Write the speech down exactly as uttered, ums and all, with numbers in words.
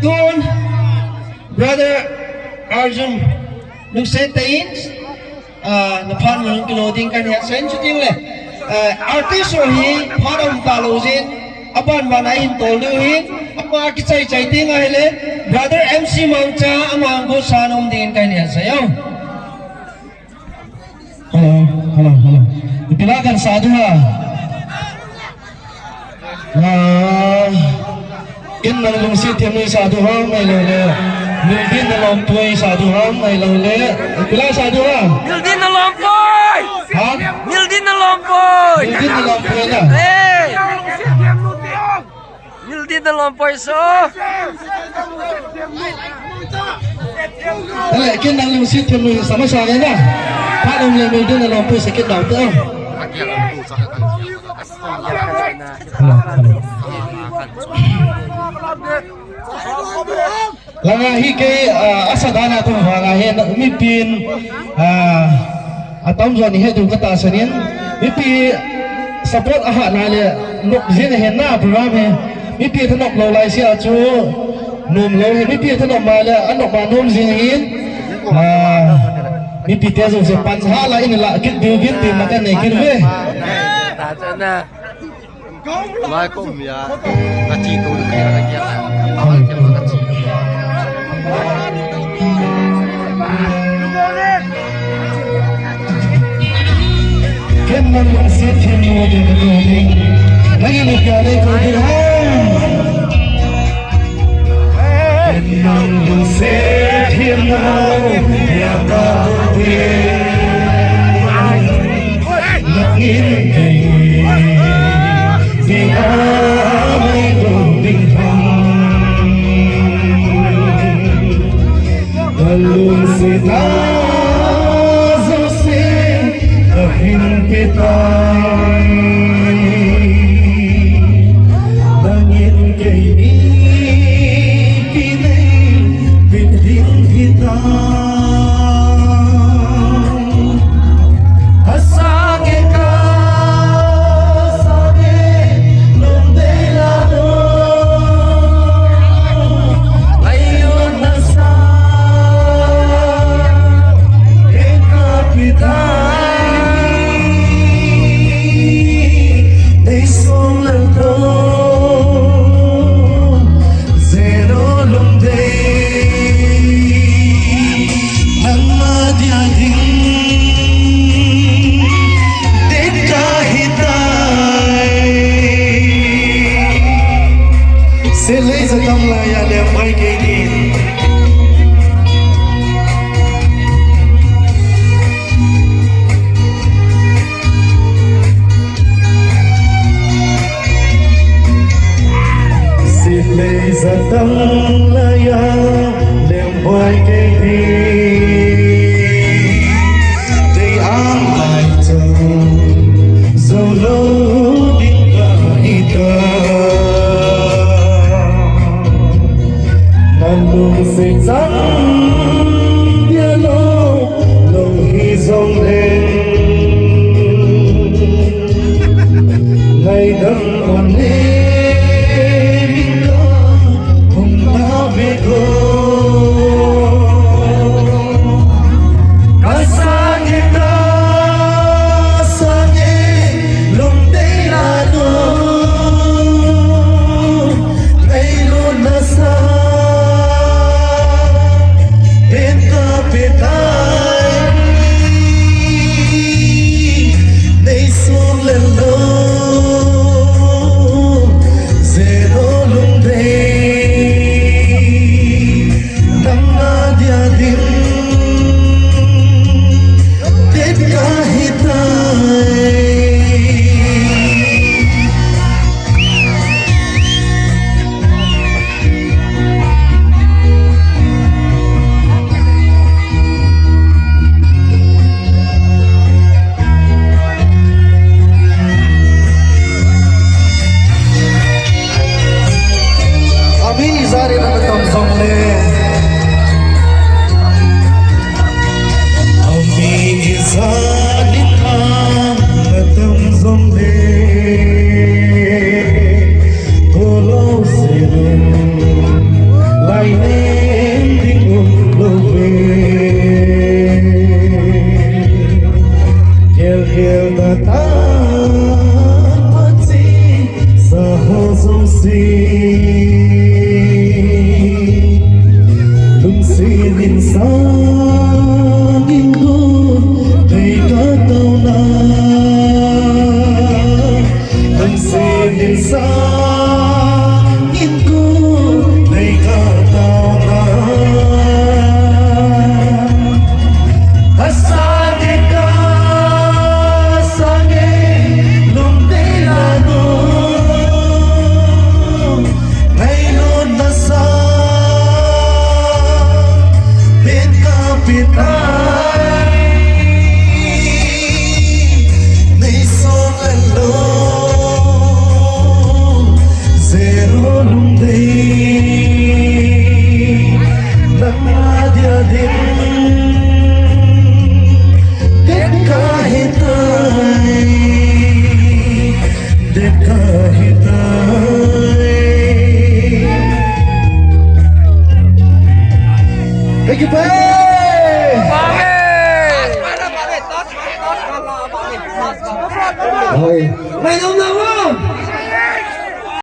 Tun, Brother Arjun, lungset tah in, ah, na phat mun kilo ding kahin seiyin, chuti le, ah, artist ho hi phat um talou jin, aban ban a hin tol diu hin, ama kichai chai ding ahile, Brother M C Mangcha, ama go sa nom ding kahin seiyin. Hello, hello, hello. Ipi la kahin sa diu ham? Ah, ken nang lungset them in sa diu ham, ahilou le. Mildin Nalawmpui sa diu ham, ahilou le. Ipi la sa diu ham? Mildin Nalawmpui! Ha? Mildin Nalawmpui! Mildin Nalawmpui na. Hey! Mildin Nalawmpui so. Ale, ken nang lungset them in sa masa nge na. Phat um le Mildin Nalawmpui sa kit dau te. Hello, hello. Langa hi kei, ah, asa dan a tum vang a hin mipin, ah, atam jo ni he ding katahsan in, mipi support ahat na le, nop jing ahin na program hi. Mipi thanop lou lai sia chu nom lou hi, mipi thanop ma le, anop ma nom jing hin, ah, mipi te jong se pan ha la in la kit diu vin ti ma kan nei kit ve. Mai ko mia, ka chi to ni ka kia. Amal ke ma ka chi. Ken man man si thin mo de ka to ni. Lagi ni kya le ko de ha. Ken man man si thin mo ya ka to de. Nangin kei, ding a mai dong ding hang. Kalungset a jouse kahin pe tai. Nangin kei, ding a mai dong ding hita. Zero lungdei, nangma dia ding, ding kahi tai. Silei jatam laiya lem bai kei ding. Silei jatam laiya lem bai kei ding. Dei ang lai chang, jou lou ding kahi tai. Nalungset chang dia lou, lou hijong leng. Ngaidam kon le min ka hung ta ve ko. Ka sang e, ka sang e, lungdei la nu. Ngailut nasa, ding kape tai. Nei sung le lou, zero lungdei. Nangma dia ding, ding kahi tai. Ami ijat in ana tam jong le. Ami ijat in ana tam jong le. Ko lou se lou. Pitai, nei song along, zero lungdei, nangma dia ding, det kahitai, det kahitai. Thank you, bhai. Hoi.